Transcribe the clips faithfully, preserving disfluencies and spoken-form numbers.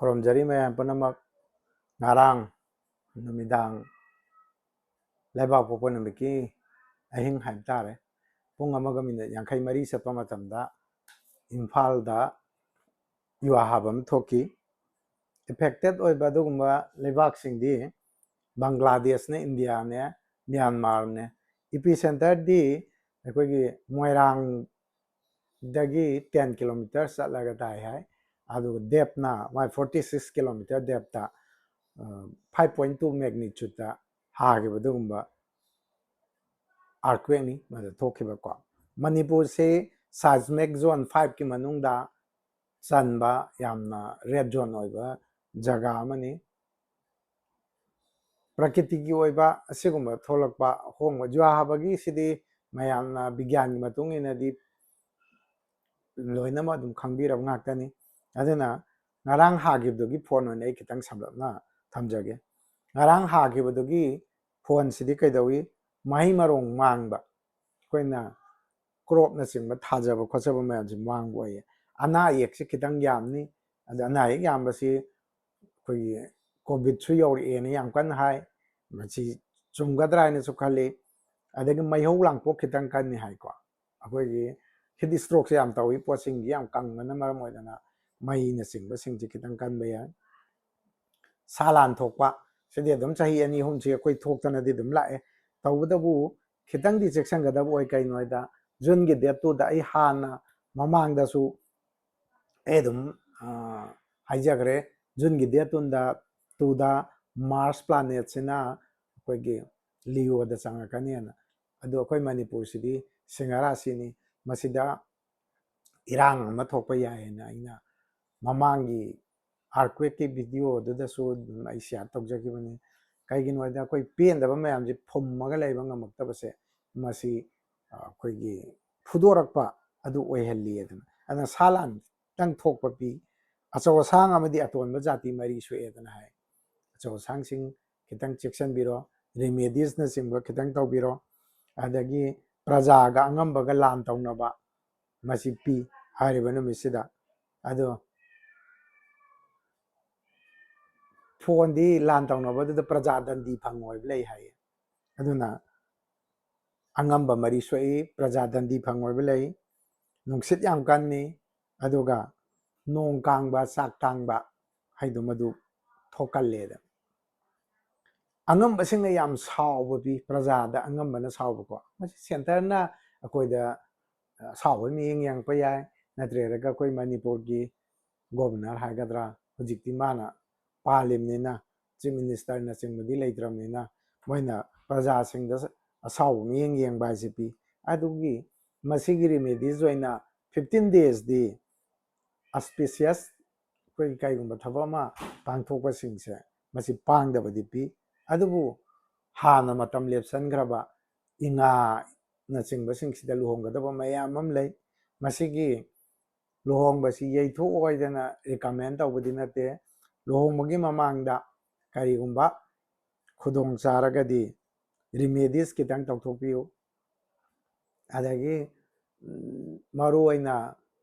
ꯈꯨꯔꯨꯝꯖꯔꯤ ꯃꯌꯥꯝ ꯄꯨꯝꯅꯃꯛ꯫ ꯉꯔꯥꯡ ꯅꯨꯃꯤꯗꯥꯡ ꯂꯩꯕꯥꯛ ꯄꯣꯛꯄ ꯅꯨꯃꯤꯠꯀꯤ ꯑꯍꯤꯡ ꯍꯥꯏꯕ ꯇꯥꯔꯦ, ꯄꯨꯡ ꯑꯃꯒ ꯃꯤꯅꯤꯠ ꯌꯥꯡꯈꯩ ꯃꯔꯤ ꯆꯠꯄ ꯃꯇꯝꯗ ꯏꯝꯐꯥꯜꯗ ꯖꯨꯋꯥ ꯍꯥꯕ ꯑꯃ ꯊꯣꯛꯈꯤ꯫ ꯑꯦꯐꯦꯛꯇꯦꯠ ꯑꯣꯏꯕ ꯑꯗꯨꯒꯨꯝꯕ ꯂꯩꯕꯥꯛꯁꯤꯡꯗꯤ ꯕꯪꯒ꯭ꯂꯥꯗꯦꯁꯅꯦ, ꯏꯟꯗꯤꯌꯥꯅꯦ, ꯃ꯭ꯌꯥꯟꯃꯥꯔꯅꯦ꯫ ꯏꯄꯤ ꯁꯦꯟꯇꯔꯗꯤ ꯑꯩꯈꯣꯏꯒꯤ ꯃꯣꯏꯔꯥꯡꯗꯒꯤ ꯇꯦꯟ ꯀꯤꯂꯣꯃꯤꯇꯔ ꯆꯠꯂꯒ ꯇꯥꯏ ꯍꯥꯏ꯫ ꯑꯗꯨꯒ ꯗꯦꯞꯅ ꯃꯥꯏ ꯐꯣꯔꯇꯤ ꯁꯤꯛꯁ ꯀꯤꯂꯣꯃꯤꯇꯔ ꯗꯦꯞꯇ ꯐꯥꯏꯚ ꯄꯣꯏꯟ ꯇꯨ ꯃꯦꯒꯅꯤꯆꯨꯠꯇ ꯍꯥꯈꯤꯕ ꯑꯗꯨꯒꯨꯝꯕ ꯑꯥꯔꯀ꯭ꯋꯦꯛꯅꯤ ꯃꯗꯨ ꯊꯣꯛꯈꯤꯕꯀꯣ꯫ ꯃꯅꯤꯄꯨꯔꯁꯤ ꯁꯥꯏꯁꯃꯤꯛ ꯖꯣꯟ ꯐꯥꯏꯚꯀꯤ ꯃꯅꯨꯡꯗ ꯆꯟꯕ ꯌꯥꯝꯅ ꯔꯦꯗ ꯖꯣꯟ ꯑꯣꯏꯕ ꯖꯒꯥ ꯑꯃꯅꯤ꯫ ꯄ꯭ꯔꯀꯤꯇꯤꯒꯤ ꯑꯣꯏꯕ ꯑꯁꯤꯒꯨꯝꯕ ꯊꯣꯛꯂꯛꯄ ꯑꯍꯣꯡꯕ ꯖꯨꯋꯥ ꯍꯥꯕꯒꯤꯁꯤꯗꯤ ꯃꯌꯥꯝꯅ ꯕꯤꯒ꯭ꯌꯥꯟꯒꯤ ꯃꯇꯨꯡ ꯏꯟꯅꯗꯤ ꯂꯣꯏꯅꯃꯛ ꯑꯗꯨꯝ ꯈꯪꯕꯤꯔꯕ ꯉꯥꯛꯇꯅꯤ꯫ ꯑꯗꯨꯅ ꯉꯔꯥꯡ ꯍꯥꯈꯤꯕꯗꯨꯒꯤ ꯐꯣꯟ ꯑꯣꯏꯅ ꯑꯩ ꯈꯤꯇꯪ ꯁꯝꯂꯞꯅ ꯊꯝꯖꯒꯦ꯫ ꯉꯔꯥꯡ ꯍꯥꯈꯤꯕꯗꯨꯒꯤ ꯐꯣꯟꯁꯤꯗꯤ ꯀꯩꯗꯧꯏ? ꯃꯍꯩ ꯃꯔꯣꯡ ꯃꯥꯡꯕ, ꯑꯩꯈꯣꯏꯅ ꯀ꯭ꯔꯣꯞꯅꯆꯤꯡꯕ ꯊꯥꯖꯕ ꯈꯣꯠꯆꯕ ꯃꯌꯥꯝꯁꯤ ꯃꯥꯡꯕ ꯑꯣꯏꯌꯦ꯫ ꯑꯅꯥ ꯑꯌꯦꯛꯁꯤ ꯈꯤꯇꯪ ꯌꯥꯝꯅꯤ꯫ ꯑꯗ ꯑꯅꯥ ꯑꯌꯦꯛ ꯌꯥꯝꯕꯁꯤ ꯑꯩꯈꯣꯏꯒꯤ ꯀꯣꯚꯤꯗꯁꯨ ꯌꯧꯔꯛꯑꯦꯅ ꯌꯥꯝ ꯀꯟꯅ ꯍꯥꯏ꯫ ꯃꯁꯤ ꯆꯨꯝꯒꯗ꯭ꯔꯥ ꯍꯥꯏꯅꯁꯨ ꯈꯜꯂꯤ꯫ ꯑꯗꯒꯤ ꯃꯩꯍꯧ ꯂꯥꯡꯄꯣꯛ ꯈꯤꯇꯪ ꯀꯟꯅꯤ ꯍꯥꯏꯀꯣ꯫ ꯑꯩꯈꯣꯏꯒꯤ ꯍꯤꯠ ꯏꯁꯇ꯭ꯔꯣꯛꯁꯦ ꯌꯥꯝ ꯇꯧꯏ, ꯄꯣꯠꯁꯤꯡꯁꯤ ꯌꯥꯝ ꯀꯪꯕꯅ ꯃꯔꯝ ꯑꯣꯏꯗꯅ ꯃꯩꯅꯆꯤꯡꯕꯁꯤꯡꯁꯤ ꯈꯤꯇꯪ ꯀꯟꯕ ꯌꯥꯏ꯫ ꯁꯥ ꯂꯥꯟ ꯊꯣꯛꯄ ꯁꯤꯗꯤ ꯑꯗꯨꯝ ꯆꯍꯤ ꯑꯅꯤ ꯑꯍꯨꯝꯁꯤ ꯑꯩꯈꯣꯏ ꯊꯣꯛꯇꯅꯗꯤ ꯑꯗꯨꯝ ꯂꯥꯛꯑꯦ꯫ ꯇꯧꯕꯇꯕꯨ ꯈꯤꯇꯪꯗꯤ ꯆꯦꯛꯁꯤꯟꯒꯗꯕ ꯑꯣꯏ꯫ ꯀꯩꯅꯣ ꯍꯥꯏꯗ ꯖꯨꯟꯒꯤ ꯗꯦꯠ ꯇꯨꯗ ꯑꯩ ꯍꯥꯟꯅ ꯃꯃꯥꯡꯗꯁꯨ ꯑꯩ ꯑꯗꯨꯝ, ꯑ, ꯍꯥꯏꯖꯈ꯭ꯔꯦ, ꯖꯨꯟꯒꯤ ꯗꯦꯠ ꯇꯨꯗ, ꯇꯨꯗ ꯃꯥꯔꯁ ꯄ꯭ꯂꯥꯅꯦꯠꯁꯤꯅ ꯑꯩꯈꯣꯏꯒꯤ ꯂꯤꯑꯣꯗ ꯆꯪꯉꯛꯀꯅꯤꯅ꯫ ꯑꯗꯣ ꯑꯩꯈꯣꯏ ꯃꯅꯤꯄꯨꯔꯁꯤꯗꯤ ꯁꯤꯡꯍ ꯔꯥꯁꯤꯅꯤ, ꯃꯁꯤꯗ ꯏꯔꯥꯡ ꯑꯃ ꯊꯣꯛꯄ ꯌꯥꯏꯌꯦꯅ ꯑꯩꯅ ꯃꯃꯥꯡꯒꯤ ꯑꯥꯔꯀ꯭ꯋꯦꯛꯀꯤ ꯚꯤꯗꯤꯑꯣꯗꯨꯗꯁꯨ ꯑꯗꯨꯝ ꯑꯩ ꯁꯤꯌꯥꯔ ꯇꯧꯖꯈꯤꯕꯅꯤ꯫ ꯀꯩꯒꯤꯅꯣ ꯍꯥꯏꯗ ꯑꯩꯈꯣꯏ ꯄꯦꯟꯗꯕ ꯃꯌꯥꯝꯁꯦ ꯐꯨꯝꯃꯒ ꯂꯩꯕ ꯉꯝꯃꯛꯇꯕꯁꯦ, ꯃꯁꯤ, ꯑ, ꯑꯩꯈꯣꯏꯒꯤ ꯐꯨꯗꯣꯔꯛꯄ ꯑꯗꯨ ꯑꯣꯏꯍꯜꯂꯤ ꯑꯗꯨꯅ꯫ ꯑꯗꯨꯅ ꯁꯥ ꯂꯥꯟ ꯈꯤꯇꯪ ꯊꯣꯛꯄ ꯄꯤ, ꯑꯆꯧ ꯑꯁꯥꯡ ꯑꯃꯗꯤ ꯑꯇꯣꯟꯕ ꯖꯥꯇꯤ ꯃꯔꯤ ꯁꯣꯛꯑꯦꯗꯅ ꯍꯥꯏ꯫ ꯑꯆꯧ ꯑꯁꯥꯡꯁꯤꯡ ꯈꯤꯇꯪ ꯆꯦꯛꯁꯤꯟꯕꯤꯔꯣ, ꯔꯤꯃꯦꯗꯤꯁꯅꯆꯤꯡꯕ ꯈꯤꯇꯪ ꯇꯧꯕꯤꯔꯣ, ꯑꯗꯒꯤ ꯄ꯭ꯔꯖꯥꯒ ꯑꯉꯝꯕꯒ ꯂꯥꯟ ꯇꯧꯅꯕ ꯃꯁꯤ ꯄꯤ ꯍꯥꯏꯔꯤꯕ ꯅꯨꯃꯤꯠꯁꯤꯗ꯫ ꯑꯗꯣ ꯐꯣꯟꯗꯤ ꯂꯥꯟ ꯇꯧꯅꯕꯗꯨꯗ ꯄ꯭ꯔꯖꯥ ꯗꯟꯗꯤ ꯐꯪꯉꯣꯏꯕ ꯂꯩ ꯍꯥꯏꯌꯦ꯫ ꯑꯗꯨꯅ ꯑꯉꯝꯕ ꯃꯔꯤ ꯁꯣꯛꯏ, ꯄ꯭ꯔꯖꯥ ꯗꯟꯗꯤ ꯐꯪꯉꯣꯏꯕ ꯂꯩ, ꯅꯨꯡꯁꯤꯠ ꯌꯥꯝ ꯀꯟꯅꯤ, ꯑꯗꯨꯒ ꯅꯣꯡ ꯀꯥꯡꯕ, ꯆꯥꯛ ꯇꯥꯡꯕ ꯍꯥꯏꯗꯣ ꯃꯗꯨ ꯊꯣꯛꯀꯜꯂꯦꯗ꯫ ꯑꯉꯝꯕꯁꯤꯡꯅ ꯌꯥꯝ ꯁꯥꯎꯕ ꯄꯤ, ꯄ꯭ꯔꯖꯥꯗ ꯑꯉꯝꯕꯅ ꯁꯥꯎꯕꯀꯣ꯫ ꯃꯁꯤ ꯁꯦꯟꯇꯔꯅ ꯑꯩꯈꯣꯏꯗ ꯑꯁꯥꯎꯕ ꯃꯤꯠꯌꯦꯡ ꯌꯦꯡꯉꯛꯄ ꯌꯥꯏ, ꯅꯠꯇ꯭ꯔꯒ ꯑꯩꯈꯣꯏ ꯃꯅꯤꯄꯨꯔꯒꯤ ꯒꯣꯕꯔꯅꯔ ꯍꯥꯏꯒꯗ꯭ꯔꯥ, ꯍꯧꯖꯤꯛꯇꯤ ꯃꯥꯅ ꯄꯥꯜꯂꯤꯕꯅꯤꯅ, ꯆꯤꯐ ꯃꯤꯅꯤꯁꯇꯔꯅꯆꯤꯡꯕꯗꯤ ꯂꯩꯇ꯭ꯔꯕꯅꯤꯅ, ꯃꯣꯏꯅ ꯄ꯭ꯔꯖꯥꯁꯤꯡꯗ ꯑꯁꯥꯎꯕ ꯃꯤꯠꯌꯦꯡ ꯌꯦꯡꯕ ꯍꯥꯏꯁꯦ ꯄꯤ꯫ ꯑꯗꯨꯒꯤ ꯃꯁꯤꯒꯤ ꯔꯤꯃꯦꯗꯤꯁ ꯑꯣꯏꯅ ꯐꯤꯐꯇꯤꯟ ꯗꯦꯖꯇꯤ ꯑꯁꯄꯤꯁꯤꯌꯁ ꯑꯩꯈꯣꯏꯒꯤ ꯀꯩꯒꯨꯝꯕ ꯊꯕꯛ ꯑꯃ ꯄꯥꯡꯊꯣꯛꯄꯁꯤꯡꯁꯦ ꯃꯁꯤ ꯄꯥꯡꯗꯕꯗꯤ ꯄꯤ꯫ ꯑꯗꯨꯕꯨ ꯍꯥꯟꯅ ꯃꯇꯝ ꯂꯦꯞꯁꯟꯈ꯭ꯔꯕ ꯏꯉꯥꯅꯆꯤꯡꯕꯁꯤꯡꯁꯤꯗ ꯂꯨꯍꯣꯡꯒꯗꯕ ꯃꯌꯥꯝ ꯑꯃ ꯂꯩ꯫ ꯃꯁꯤꯒꯤ ꯂꯨꯍꯣꯡꯕꯁꯤ ꯌꯩꯊꯣꯛꯑꯣ ꯍꯥꯏꯗꯅ ꯔꯤꯀꯃꯦꯟ ꯇꯧꯕꯗꯤ ꯅꯠꯇꯦ꯫ ꯂꯨꯍꯣꯡꯕꯒꯤ ꯃꯃꯥꯡꯗ ꯀꯔꯤꯒꯨꯝꯕ ꯈꯨꯗꯣꯡ ꯆꯥꯔꯒꯗꯤ ꯔꯤꯃꯦꯗꯤꯁ ꯈꯤꯇꯪ ꯇꯧꯊꯣꯛꯄꯤꯌꯨ꯫ ꯑꯗꯒꯤ ꯎꯝ, ꯃꯔꯨ ꯑꯣꯏꯅ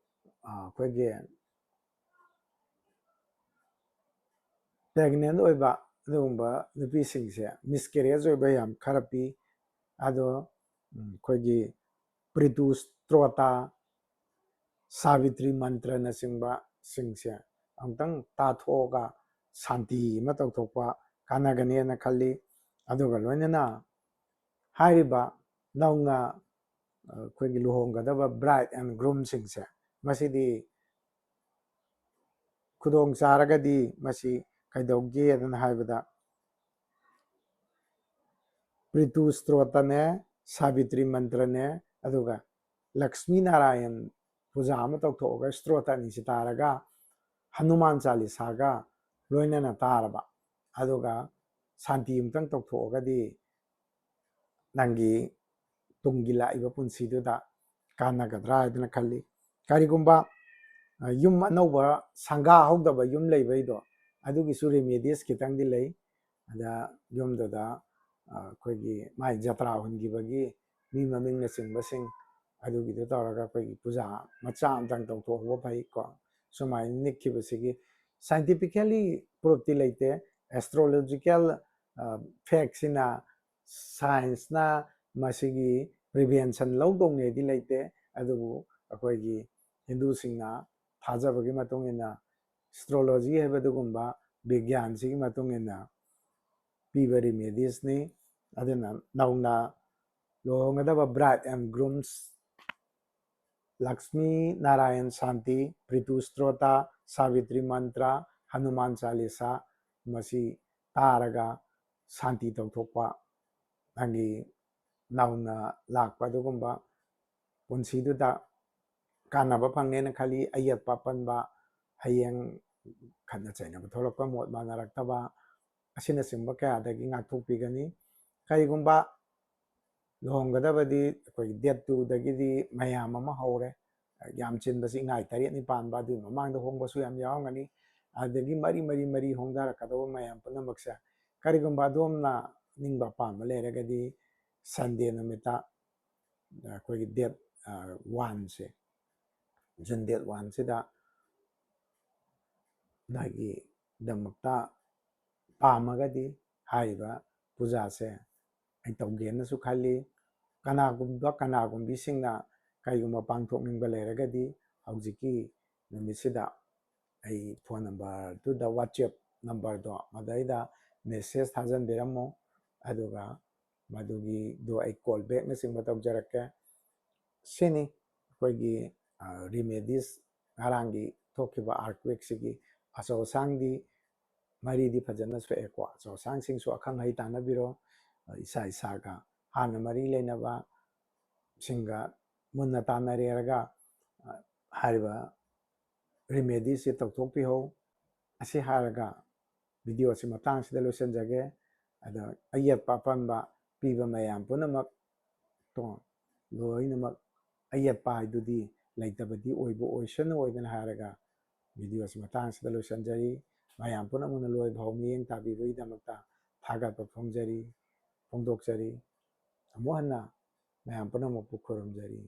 ꯑ, ꯑꯩꯈꯣꯏꯒꯤ ꯄ꯭ꯔꯦꯒꯅꯦꯟ ꯑꯣꯏꯕ ꯑꯗꯨꯒꯨꯝꯕ ꯅꯨꯄꯤꯁꯤꯡꯁꯦ ꯃꯤꯁꯀꯦꯔꯦꯖ ꯑꯣꯏꯕ ꯌꯥꯝ ꯈꯔ ꯄꯤ꯫ ꯑꯗꯣ ꯎꯝ, ꯑꯩꯈꯣꯏꯒꯤ ꯄ꯭ꯔꯤꯇꯨ ꯁ꯭ꯇ꯭ꯔꯣꯇꯥ, ꯁꯥꯕꯤꯇ꯭ꯔꯤ ꯃꯟꯇ꯭ꯔꯅꯆꯤꯡꯕꯁꯤꯡꯁꯦ ꯑꯃꯨꯛꯇꯪ ꯇꯥꯊꯣꯛꯑꯒ ꯁꯥꯟꯇꯤ ꯑꯃ ꯇꯧꯊꯣꯛꯄ ꯀꯥꯟꯅꯒꯅꯦꯅ ꯈꯜꯂꯤ꯫ ꯑꯗꯨꯒ ꯂꯣꯏꯅꯅ ꯍꯥꯏꯔꯤꯕ ꯅꯧꯅ ꯑ, ꯑꯩꯈꯣꯏꯒꯤ ꯂꯨꯍꯣꯡꯒꯗꯕ ꯕ꯭ꯔꯥꯏꯗ ꯑꯦꯟ ꯒ꯭ꯔꯨꯝꯁꯤꯡꯁꯦ ꯃꯁꯤꯗꯤ ꯈꯨꯗꯣꯡ ꯆꯥꯔꯒꯗꯤ ꯃꯁꯤ ꯀꯩꯗꯧꯒꯦꯗꯅ ꯍꯥꯏꯕꯗ ꯄ꯭ꯔꯤꯇꯨ ꯁ꯭ꯇ꯭ꯔꯣꯇꯅꯦ, ꯁꯥꯕꯤꯇ꯭ꯔꯤ ꯃꯟꯇ꯭ꯔꯅꯦ, ꯑꯗꯨꯒ ꯂꯛꯁꯃꯤ ꯅꯥꯔꯥꯌꯟ ꯄꯨꯖꯥ ꯑꯃ ꯇꯧꯊꯣꯛꯑꯒ ꯁ꯭ꯇ꯭ꯔꯣꯇ ꯑꯅꯤꯁꯤ ꯇꯥꯔꯒ ꯍꯅꯨꯃꯥꯟ ꯆꯥꯂꯤꯁꯥꯒ ꯂꯣꯏꯅꯅ ꯇꯥꯔꯕ, ꯑꯗꯨꯒ ꯁꯥꯟꯇꯤ ꯑꯃꯨꯛꯇꯪ ꯇꯧꯊꯣꯛꯑꯒꯗꯤ ꯅꯪꯒꯤ ꯇꯨꯡꯒꯤ ꯂꯥꯛꯏꯕ ꯄꯨꯟꯁꯤꯗꯨꯗ ꯀꯥꯟꯅꯒꯗ꯭ꯔꯥ ꯍꯥꯏꯗꯅ ꯈꯜꯂꯤ꯫ ꯀꯔꯤꯒꯨꯝꯕ ꯑ, ꯌꯨꯝ ꯑꯅꯧꯕ ꯁꯪꯒꯥ ꯍꯧꯗꯕ ꯌꯨꯝ ꯂꯩꯕꯩꯗꯣ, ꯑꯗꯨꯒꯤꯁꯨ ꯔꯤꯃꯦꯗꯤꯁ ꯈꯤꯇꯪꯗꯤ ꯂꯩ꯫ ꯑꯗ ꯌꯨꯝꯗꯨꯗ ꯑ, ꯑꯩꯈꯣꯏꯒꯤ ꯃꯥꯏ ꯖꯇ꯭ꯔꯥ ꯍꯨꯟꯈꯤꯕꯒꯤ ꯃꯤ ꯃꯃꯤꯡꯅꯆꯤꯡꯕꯁꯤꯡ ꯑꯗꯨꯒꯤꯗꯣ ꯇꯧꯔꯒ ꯑꯩꯈꯣꯏꯒꯤ ꯄꯨꯖꯥ ꯃꯆꯥ ꯑꯝꯇꯪ ꯇꯧꯊꯣꯛꯍꯧꯕ ꯐꯩ ꯀꯣ꯫ ꯁꯨꯃꯥꯏꯅ ꯅꯤꯛꯈꯤꯕꯁꯤꯒꯤ ꯁꯥꯏꯟꯇꯤꯐꯤꯀꯦꯜꯂꯤ ꯄ꯭ꯔꯨꯐꯇꯤ ꯂꯩꯇꯦ꯫ ꯑꯦꯁꯇ꯭ꯔꯣꯂꯣꯖꯤꯀꯦꯜ ꯐꯦꯛꯁꯤꯅ, ꯁꯥꯏꯟꯁꯅ ꯃꯁꯤꯒꯤ ꯄ꯭ꯔꯤꯚꯦꯟꯁꯟ ꯂꯧꯗꯧꯅꯦꯗꯤ ꯂꯩꯇꯦ꯫ ꯑꯗꯨꯕꯨ ꯑꯩꯈꯣꯏꯒꯤ ꯍꯤꯟꯗꯨꯁꯤꯡꯅ ꯊꯥꯖꯕꯒꯤ ꯃꯇꯨꯡ ꯏꯟꯅ ꯑꯦꯁꯇ꯭ꯔꯣꯂꯣꯖꯤ ꯍꯥꯏꯕ ꯑꯗꯨꯒꯨꯝꯕ ꯕꯤꯒ꯭ꯌꯥꯟꯁꯤꯒꯤ ꯃꯇꯨꯡ ꯏꯟꯅ ꯄꯤꯕ ꯔꯤꯃꯦꯗꯤꯁꯅꯤ꯫ ꯑꯗꯨꯅ ꯅꯧꯅ ꯂꯨꯍꯣꯡꯒꯗꯕ ꯕ꯭ꯔꯥꯏꯗ ꯑꯦꯟ ꯒ꯭ꯔꯨꯝꯁ ꯂꯛꯁꯃꯤ ꯅꯥꯔꯥꯌꯟ ꯁꯥꯟꯇꯤ, ꯄ꯭ꯔꯤꯇꯨ ꯁ꯭ꯇꯣꯇ꯭ꯔ, ꯁꯥꯕꯤꯇ꯭ꯔꯤ ꯃꯟꯇ꯭ꯔ, ꯍꯅꯨꯃꯥꯟ ꯆꯥꯂꯤꯁꯥ ꯃꯁꯤ ꯇꯥꯔꯒ ꯁꯥꯟꯇꯤ ꯇꯧꯊꯣꯛꯄ, ꯅꯪꯒꯤ ꯅꯧꯅ ꯂꯥꯛꯄ ꯑꯗꯨꯒꯨꯝꯕ ꯄꯨꯟꯁꯤꯗꯨꯗ ꯀꯥꯟꯅꯕ ꯐꯪꯅꯦꯅ ꯈꯜꯂꯤ꯫ ꯑꯌꯦꯠꯄ ꯑꯄꯟꯕ, ꯍꯌꯦꯡ ꯈꯠꯅ ꯆꯩꯅꯕ ꯊꯣꯛꯂꯛꯄ, ꯃꯣꯠ ꯃꯥꯟꯅꯔꯛꯇꯕ, ꯑꯁꯤꯅꯆꯤꯡꯕ ꯀꯌꯥꯗꯒꯤ ꯉꯥꯛꯊꯣꯛꯄꯤꯒꯅꯤ꯫ ꯀꯔꯤꯒꯨꯝꯕ ꯂꯨꯍꯣꯡꯒꯗꯕꯗꯤ ꯑꯩꯈꯣꯏꯒꯤ ꯗꯦꯠ ꯇꯨꯗꯒꯤꯗꯤ ꯃꯌꯥꯝ ꯑꯃ ꯍꯧꯔꯦ꯫ ꯌꯥꯝ ꯆꯤꯟꯕꯁꯤ ꯏꯉꯥꯏ ꯇꯔꯦꯠꯅꯤ ꯄꯥꯟꯕ, ꯑꯗꯨꯒꯤ ꯃꯃꯥꯡꯗ ꯍꯣꯡꯕꯁꯨ ꯌꯥꯝ ꯌꯥꯎꯔꯝꯒꯅꯤ꯫ ꯑꯗꯒꯤ ꯃꯔꯤ ꯃꯔꯤ ꯃꯔꯤ ꯍꯣꯡꯊꯔꯛꯀꯗꯧꯕ ꯃꯌꯥꯝ ꯄꯨꯝꯅꯃꯛꯁꯦ, ꯀꯔꯤꯒꯨꯝꯕ ꯑꯗꯣꯝꯅ ꯅꯤꯡꯕ ꯑꯄꯥꯝꯕ ꯂꯩꯔꯒꯗꯤ ꯁꯟꯗꯦ ꯅꯨꯃꯤꯠꯇ ꯑꯩꯈꯣꯏꯒꯤ ꯗꯦꯠ ꯋꯥꯟꯁꯦ, ꯖꯨꯟ ꯗꯦꯠ ꯋꯥꯟꯁꯤꯗ ꯅꯣꯏꯒꯤꯗꯃꯛꯇ ꯄꯥꯝꯃꯒꯗꯤ ꯍꯥꯏꯔꯤꯕ ꯄꯨꯖꯥꯁꯦ ꯑꯩ ꯇꯧꯒꯦꯅꯁꯨ ꯈꯜꯂꯤ꯫ ꯀꯅꯥꯒꯨꯝꯕ, ꯀꯅꯥꯒꯨꯝꯕꯤꯁꯤꯡꯅ ꯀꯔꯤꯒꯨꯝꯕ ꯄꯥꯡꯊꯣꯛꯅꯤꯡꯕ ꯂꯩꯔꯒꯗꯤ ꯍꯧꯖꯤꯛꯀꯤ ꯅꯨꯃꯤꯠꯁꯤꯗ ꯑꯩ ꯐꯣꯟ ꯅꯝꯕꯔꯗꯨꯗ, ꯋꯥꯆꯦꯞ ꯅꯝꯕꯔꯗꯣ ꯃꯗꯩꯗ ꯃꯦꯁꯦꯖ ꯊꯥꯖꯤꯟꯕꯤꯔꯝꯃꯣ꯫ ꯑꯗꯨꯒ ꯃꯗꯨꯒꯤꯗꯣ ꯑꯩ ꯀꯣꯜ ꯕꯦꯛꯅꯆꯤꯡꯕ ꯇꯧꯖꯔꯛꯀꯦ꯫ ꯁꯤꯅꯤ ꯑꯩꯈꯣꯏꯒꯤ ꯔꯤꯃꯦꯗꯤꯁ ꯉꯔꯥꯡꯒꯤ ꯊꯣꯛꯈꯤꯕ ꯑꯥꯔꯠꯀ꯭ꯋꯦꯛꯁꯤꯒꯤ꯫ ꯑꯆꯧ ꯑꯁꯥꯡꯗꯤ ꯃꯔꯤꯗꯤ ꯐꯖꯅ ꯁꯣꯛꯑꯦꯀꯣ꯫ ꯑꯆꯧ ꯑꯁꯥꯡꯁꯤꯡꯁꯨ ꯑꯈꯪ ꯑꯍꯩ ꯇꯥꯟꯅꯕꯤꯔꯣ꯫ ꯏꯁꯥ ꯏꯁꯥꯒ ꯍꯥꯟꯅ ꯃꯔꯤ ꯂꯩꯅꯕ ꯁꯤꯡꯒ ꯃꯨꯟꯅ ꯇꯥꯟꯅꯔꯦꯔꯒ ꯍꯥꯏꯔꯤꯕ ꯔꯤꯃꯦꯗꯤꯁꯁꯦ ꯇꯧꯊꯣꯛꯄꯤꯍꯧ꯫ ꯑꯁꯤ ꯍꯥꯏꯔꯒ ꯚꯤꯗꯤꯑꯣꯁꯤ ꯃꯇꯥꯡꯁꯤꯗ ꯂꯣꯏꯁꯤꯟꯖꯒꯦ꯫ ꯑꯗ ꯑꯌꯦꯠꯄ ꯑꯄꯟꯕ ꯄꯤꯕ ꯃꯌꯥꯝ ꯄꯨꯝꯅꯃꯛ ꯇꯣ ꯂꯣꯏꯅꯃꯛ ꯑꯌꯦꯠꯄ ꯍꯥꯏꯗꯨꯗꯤ ꯂꯩꯇꯕꯗꯤ ꯑꯣꯏꯕ ꯑꯣꯏꯁꯅꯨ ꯑꯣꯏꯗꯅ ꯍꯥꯏꯔꯒ ꯚꯤꯗꯤꯑꯣꯁꯤ ꯃꯇꯥꯡꯁꯤꯗ ꯂꯣꯏꯁꯤꯟꯖꯔꯤ꯫ ꯃꯌꯥꯝ ꯄꯨꯝꯅꯃꯛꯅ ꯂꯣꯏꯕ ꯐꯥꯎ ꯃꯤꯠꯌꯦꯡ ꯇꯥꯕꯤꯕꯒꯤꯗꯃꯛꯇ ꯊꯥꯒꯠꯄ ꯐꯣꯡꯖꯔꯤ, ꯐꯣꯡꯗꯣꯛꯆꯔꯤ꯫ ꯑꯃꯨꯛ ꯍꯟꯅ ꯃꯌꯥꯝ ꯄꯨꯝꯅꯃꯛꯄꯨ ꯈꯨꯔꯨꯝꯖꯔꯤ꯫